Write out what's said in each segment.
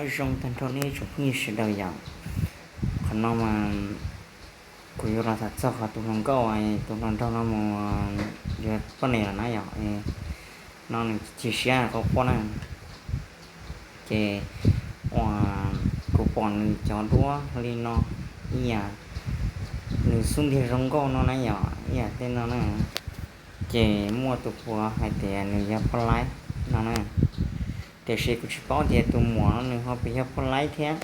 Nyob zoo tag nrho nej tsoom phooj ywg sawv daws yom. Qhov no mas kuv yuav los tham txog qhov tus hluas nkauj, tus hluas nraug no mus yuav poj niam lawm na yom. No nws chim siab quaj quaj na. Ces uas kuv pom nws cov duab li no, ib yam nws xub ntiag zoo nkauj no na yom, ib yam tej no na. Ces muaj tus puav hais tias nws yog poj laib no na. Tiam sis kuv tsis paub tias tus muam no nws ho puas yog poj laib thiab.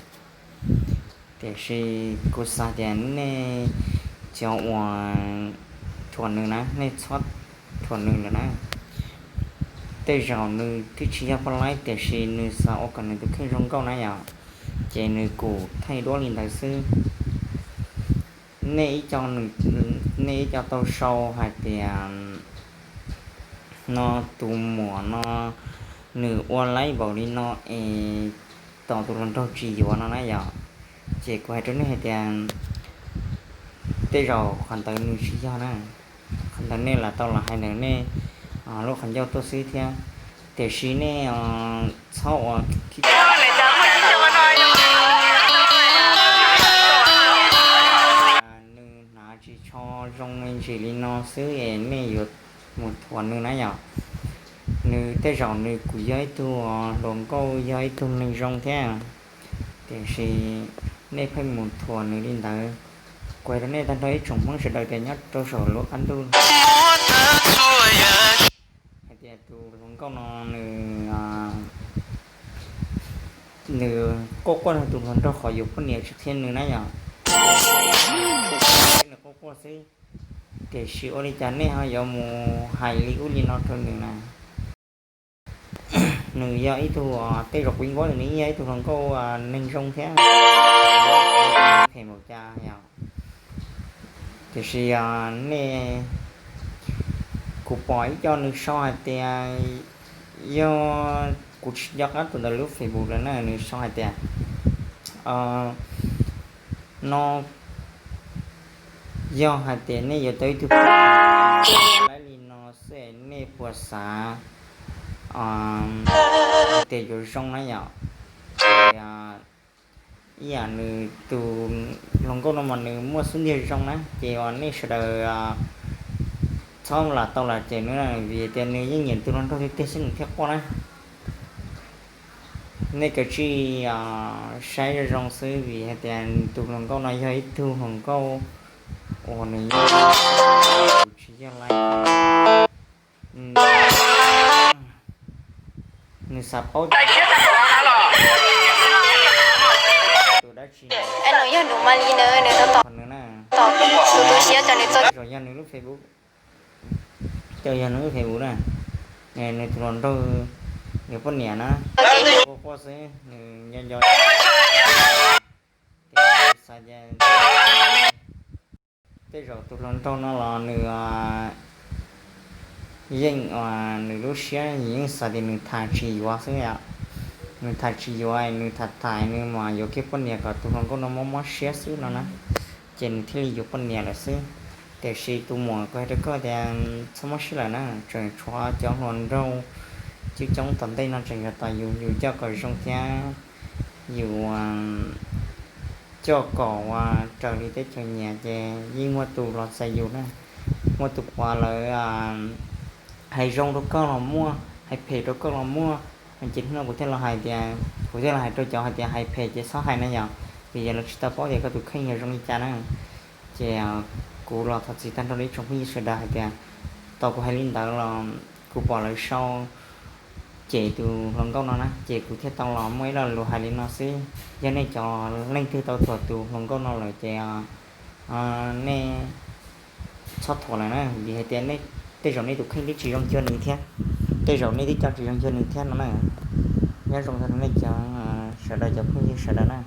Tiam sis kuv xav tias nej cov uas thuam nws na, nej txhob thuam nws lawm na. Tej zaum nws twb tsis yog poj laib tiam sis nws xav ua kom nws tus kheej zoo nkauj na yom, ces nws kuj thaij duab li ntawd xwb. Nej ib co, nej ib co tau sau hais tias no tus muam no nws ua laib npaum li no es tos tus hluas nraug tsis yuav no na yom. Ces kuv hais rau nej hais tias tej zaum qhov ntawd nws tsis yog na. Qhov ntawd nej lam tau los hais ntawm nej lub qhov ncauj tuaj xwb thiab. Tiam sis nej txhob ua nws hnav tsis tshua zoo me ntsis li no xwb es nej yuav mus thuam nws na yom. Nws tej zaum nws kuj yog ib tug hluas nkauj, yog ib tug neeg zoo thiab, tiam sis nej pheej mus thuam nws li ntawd. Kuv hais rau nej tag nrho ib tsoom Hmoob sawv daws tias nyob rau saum lub qab ntuj hais tias tus hluas nkauj no nws, nws quaj quaj nrog tus hluas nraug qhov yuav poj niam tsis qhia nws na yom. Nws quaj quaj xwb, tiam sis ua li cas nej ho yuav mus hais li ub li no rau nws na? Nws yog ib tug, tej zaum kuv yeej paub tias nws yog ib tug hluas nkauj neeg zoo thiab, phem npaum cas yom. Tiam sis nej, kuv pom ib co nws sau hais tias, yog kuv tsis nco qab tus ntawd lub Facebook lawm na, nws sau hais tias no yog hais tias nej yuav tau ib tug poj niam li no xwb nej puas xav tias yuav zoo na yom. Ib yam nws tus hluas nkauj no mas nws muaj xub ntiag zoo na, ces uas nej sawv daws txhob lam tau lam cem nws, vim tias nws yeej nyiam tus hluas nraug tiag tiag xwb nws thiaj quaj na. Nej kav tsij saib zoo zoo xwb, vim hais tias tus hluas nkauj no yog ib tug hluas nkauj uas nws yeej tsis yog laib. Nws xav paub tus dab tsi, nws yog nws mas li ntawd, nws tau tom nws na. Tus tu siab cov nws txo, yog nws lub Facebook, yog nws lub Facebook na, nws tus hluas nraug yuav poj niam na, quaj quaj xwb, nws nco nco xav tias tej zaum tus hluas nraug no los nws yeej, nws lub siab yeej xav tias nws tham tsis yuav xwb yom. Nws tham tsis yuav, nws tham tham nws mas yuav kiag poj niam kom tus hluas nkauj no mob mob siab xwb no na, ces nws thiaj li yuav poj niam lawm xwb. Tiam sis tus muam, kuv hais rau koj tias txhob mob siab lawm na, tseem tshuav cov hluas nraug coob coob tom ntej no tseem yuav tos yus, yus coj kom zoo thiab yus coj kom ua raws li teb chaws nyiam ces yeej muaj tus los txais yus na. Muaj tus puav lawv hais zoo rau koj los muaj, hais phem rau koj los muaj. Ces hnub no kuv thiaj los hais tias, kuv thiaj los hais rau cov hais tias hais phem ces txhob hais na yom, vim yog lawv tsis tau paub tias koj tus kheej yog zoo li cas na. Ces kuv los thov txim tag nrho rau ib tsoom phooj ywg sawv daws hais tias tau kuv hais li ntawd los kuv pom lawv sau cem tus hluas nkauj no na, ces kuv thiaj tau los muaj ib lo lus hais li no xwb. Yog nej cov leej twg tau thuam tus hluas nkauj no lawm ces nej txhob thuam lawm na, vim hais tias tej zaum nej tus kheej twb tsis zoo cuag nws thiab, tej zaum nej twb coj tsis zoo cuag nws thiab no na. Nyob zoo tag nrho nej cov sawv daws, cov phooj ywg sawv daws na.